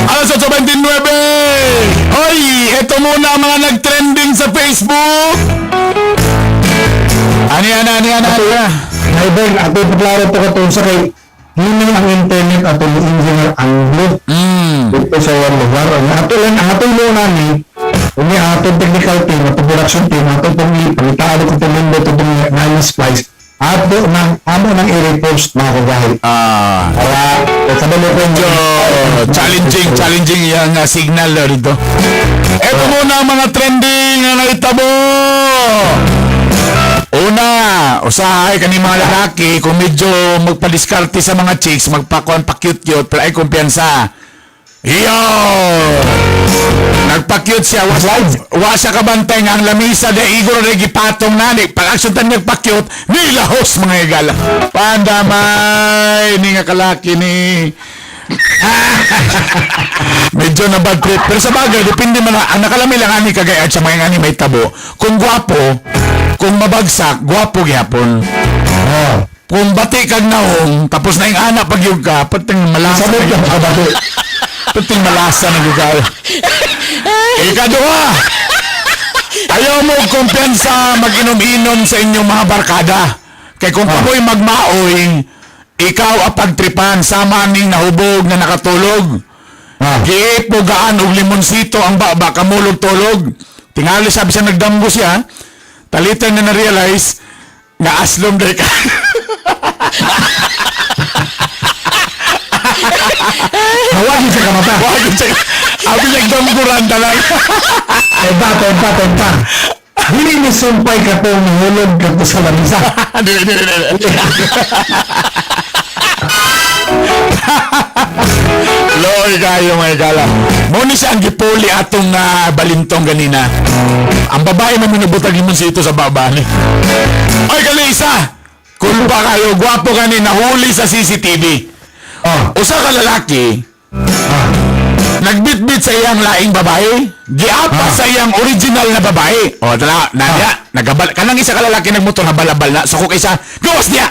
Alas 8:29. Hoy, ito muna ang mga nag-trending sa Facebook. Ani, ani, ani, ani, ani. Nay Ben, ato paklaro to katong sa kay hini ang internet ato ni Engineer Anglo dito sa iyang lugar. Ang ato lang, ang ato muna ni, unya atong technical team, atong production team, ato pong ipangitaan ko itong mundo itong nine splice, ato nang amo nang i-repost, mga kagahi. Para kabalo ko. Medyo challenging, challenging yung signal dito. Ito muna ang mga trending na naitabo. Una, usahay kani mga lalaki kung medyo magpadiskarte sa mga chicks, magpakuan pa cute-cute, pero ay kumpiyansa. Iyo! Nagpa-cute siya, wa siya kabantay nga ang lamisa de igor na gipatong na ni pag-action tan nagpa-cute, nilahos, mga higala. Pandamay ni nga kalaki ni. Medyo na bad trip. Pero sa bagay, depende man na, ang nakalami lang ani kagayad sa mga ani may tabo. Kung gwapo, kung mabagsak, gwapo gyapon. Oh. Kung bati kag naong, tapos na yung anak pag yung ka, pating malasa. Sabot ka makabati. Pating malasa na yung ka. Ikaduha, ayaw mo kumpiyansa mag-inom-inom sa inyong mga barkada. Kay kung kamoy magmaoy, ikaw ang pagtripan, sama ning nahubog na nakatulog. Giipugaan og limonsito ang baba, kamulog tulog. Tingali sabi siya nagdamgo siya. Talitan na na-realize nga aslom dahil ka. Hawagin sa kamata. Wag siya. Abi nagdamguran talaga. Tempa, tempa, tempa. Dili ni sumpay ka itong nihulog ka to sa lamisa. Dili, dili, dili. Lord kayo, mga gala. Mo ni siya ang gipuli atong balintong ganina. Ang babae man minubutag limonsito sa baba ni. Ay, kalisa! Kulpa kayo, gwapo kani, nahuli sa CCTV. Oh. Usa ka lalaki, nagbitbit sa iyang laing babae, giapa sa iyang original na babae. O, tala, na nagabal, kanang isa ka lalaki nagmotor, habalabal na, suko kaysa, gawas niya!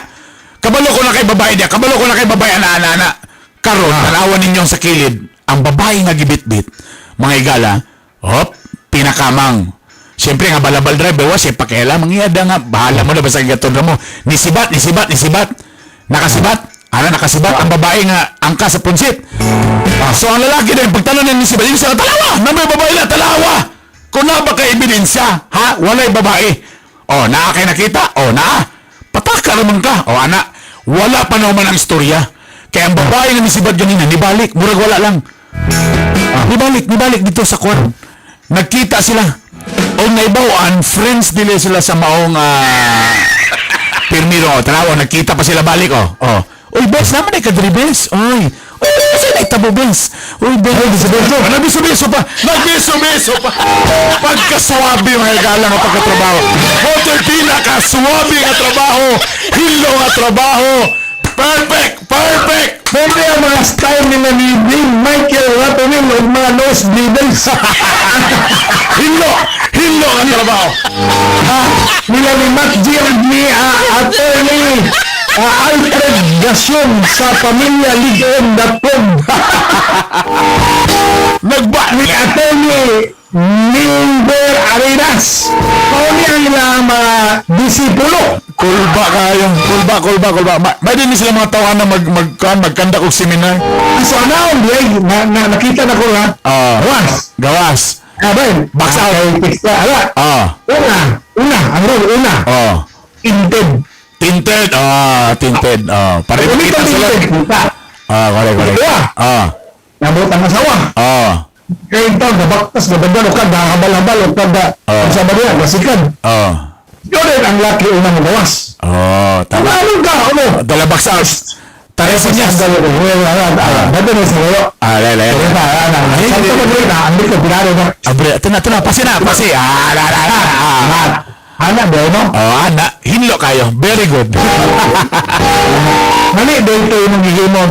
Kabalo ko na kay babae niya, kabalo ko na kay babae, ana, ana, ana. Karon, tanawan ninyong sa kilid, ang babae nga gibitbit, mga igala, hop, pinakamang. Siyempre nga balabal driver, wa siya pakialam, mangyada nga, bahala mo na basta gaton mo. Nisibat, nisibat, nisibat. Nakasibat. Ana, nakasibat ang babae nga angka sa punsit. So ang lalaki din, pagtanong niya nisibat, yung siya, "Talawa! Namay babae na, talawa!" Kung na ba kay ebidensya, ha? Walay babae. O, naa kay nakita? O, naa. Pataka naman ka. O, ana, wala pa naman ang istorya. Kaya ang babae nga nisibat ganina, nibalik, murag wala lang. Nibalik, nibalik dito sa kwan. Nagkita sila. O naibawan, friends nila sila sa maong pirmiro. O, tanawa, nagkita pa sila balik. O, oh. "Uy, bes, naman ay kadri, bes. Uy, uy, kasi naitabo, bes. Uy, bes." Ay, beso-beso. Nagbeso-beso pa. Nagbeso-beso pa. Pagkaswabe, mga galang ang pagkatrabaho. Motor pinakaswabe nga trabaho. Hilo nga trabaho. Perfect! Perfect! Pwede ang mga style nila ni Bill Michael Ratonil o mga nose bleeders. Hilo! Hilo nga trabaho. Nila ni Matt G. Ni attorney Alfred Gasyon sa pamilyaligon.com. Nagba... Ni attorney Milber Arenas. Pauni ang ilang mga disipulo. Kulba kayo. Kulba, kulba, kulba. May din sila mga tawahan na kuan, magkanda og seminar. So now, na, na, nakita na ko ha. Ah. Gawas. Gawas. Abay, Box out. Kay ala. Una, una, ang rule, una. Tinted. Tinted. Ah, tinted. Ah, para Ulit makita ang sila. tinted. Kita. Ah, correct, correct. Dua. Nabot ang asawa. Kaya ito, nabaktas, nabagdan, o kada, habal-habal, o kada, ang sa ba niya, nasikan. Yun din ang laki unang gawas. Oh, tama. Ano ka, ano? Dala box out. Taresa niya. Ah, Ah, lay, lay. Abre, ito na, ito na. Pasi na, pasi. Ah, la, la, la. Ah. Ana ba no? Oh, ana. Hinlo kayo. Very good. Mali dito yung gigimo.